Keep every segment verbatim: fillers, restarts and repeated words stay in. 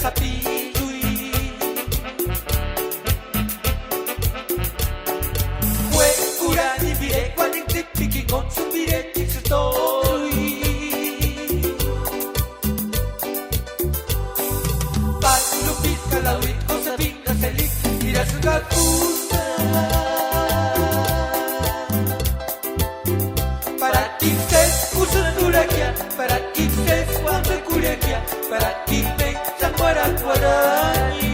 Sapirui. Juekurhani pirekuani tsïpikini kontsïpirechiksï torui. Pablo Pitkalauri, Josefina Selig, irasï kakusta. Para k'íksï kusïndurhexea, para k'íksï uantsïkurhexea, para k'íksï tsankuarhakuarhani.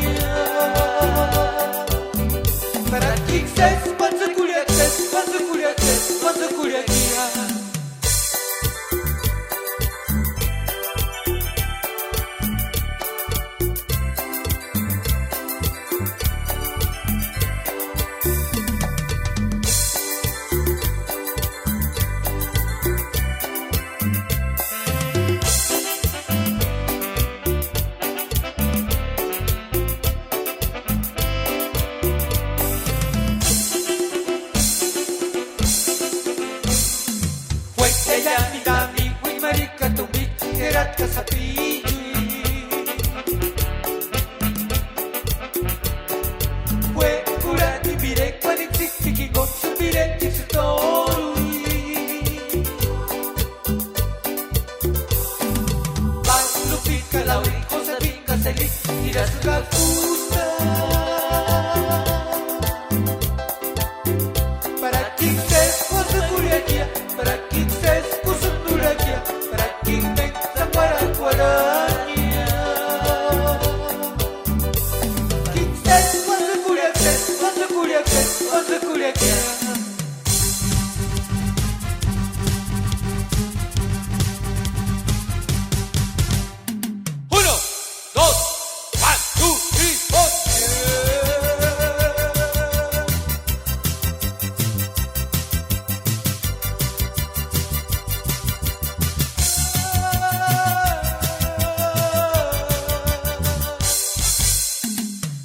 Para k'íksï uantsïkurhexea, uantsïkurhexea, uantsïkurhexea. Jueteia mi dami, ui marika tumbi, keratka sapirui. Juekurhani pirekuani tsïpikini kontsïpirechiksï torui. Pablo Pitkalauri, Josefina Selig, irasï kakusta. Para k'íksï uantsïkurhexea, para k'íksï kusïndurhexea, para k'íksï tsankuarhakuarhani. K'íksï uantsïkurhexea, uantsïkurhexea, uantsïkurhexea. Uno, dos, one, two, three, four.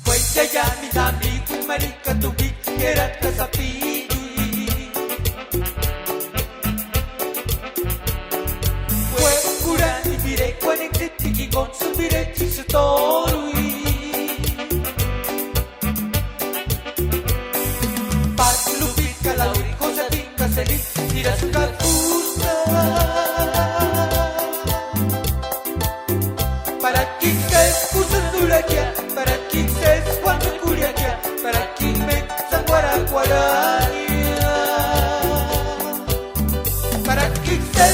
Jueteia mi dami, ui marika tumbi, keratka sapirui. Juekurhani pirekuani tsïpikini kontsïpirechiksï torui. Pablo Pitkalauri, Josefina Selig, irasï kakusta. Para k'íksï kusïndurhexea, para k'íksï uantsïkurhexea, para k'íksï tsankuarhakuarhani. Para k'íksï